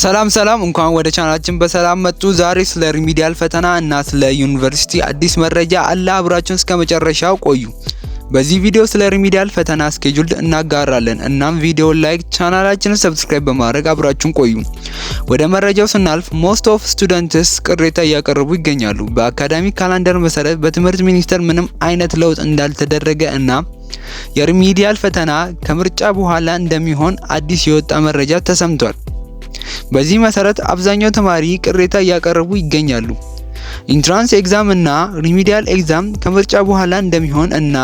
ሰላም ሰላም፣ እንኳን ወደ ቻናላችን በሰላም መጡ። ዛሬ ስለ remedial ፈተና እና ስለ ዩኒቨርሲቲ አዲስ መረጃ አለ። አብራችሁን እስከ መጨረሻው ቆዩ። በዚህ ቪዲዮ ስለ remedial ፈተና schedule እናጋራለን። እናም ቪዲዮ like፣ ቻናላችንን subscribe በማድረግ አብራችሁን ቆዩ። ወደ መረጃው ስናልፍ most of students ቅሬታ እያቀረቡ ይገኛሉ። በ academic calendar መሰረት በትምህርት ሚኒስቴር ምንም አይነት ለውጥ እንዳልተደረገ እና የ remedial ፈተና ከምርጫ በኋላ እንደሚሆን አዲስ የወጣ መረጃ ተሰምቷል። በዚህ መሰረት አብዛኛው ተማሪ ቅሬታ እያቀረቡ ይገኛሉ። Entrance exam እና remedial exam ከምርጫ በኋላ እንደሚሆን እና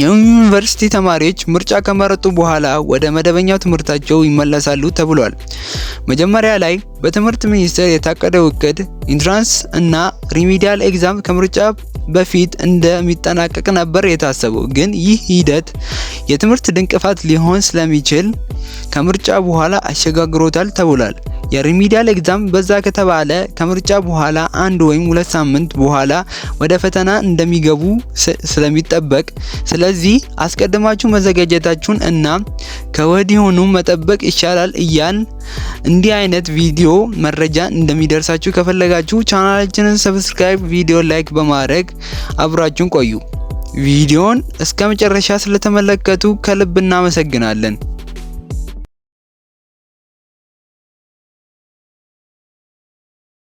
የዩኒቨርሲቲ ተማሪዎች ምርጫ ከመረጡ በኋላ ወደ መደበኛው ትምህርታቸው ይመለሳሉ ተብሏል። መጀመሪያ ላይ በትምህርት ሚኒስቴር የታቀደው እቅድ entrance እና remedial exam ከምርጫ በፊት እንደሚጠናቀቅ ነበር የታሰበው። ግን ይህ ሂደት የትምህርት እንቅፋት ሊሆን ስለሚችል ከምርጫ በኋላ አሸጋግሮታል ተብሏል። የ remedial exam በዛ ከተባለ ከምርጫ በኋላ 1 ወይም 2 ሳምንት በኋላ ወደ ፈተና እንደሚገቡ ስለሚጠበቅ፣ ስለዚህ አስቀድማችሁ መዘጋጀታችሁን እና ከወዲሁኑ መጠበቅ ይሻላል እያልን፣ እንዲህ አይነት ቪዲዮ መረጃ እንደሚደርሳችሁ ከፈለጋችሁ ቻናላችንን subscribe፣ ቪዲዮ like በማድረግ አብራችሁን ቆዩ። ቪዲዮን እስከ መጨረሻ ስለተመለከቱ ከልብ እናመሰግናለን።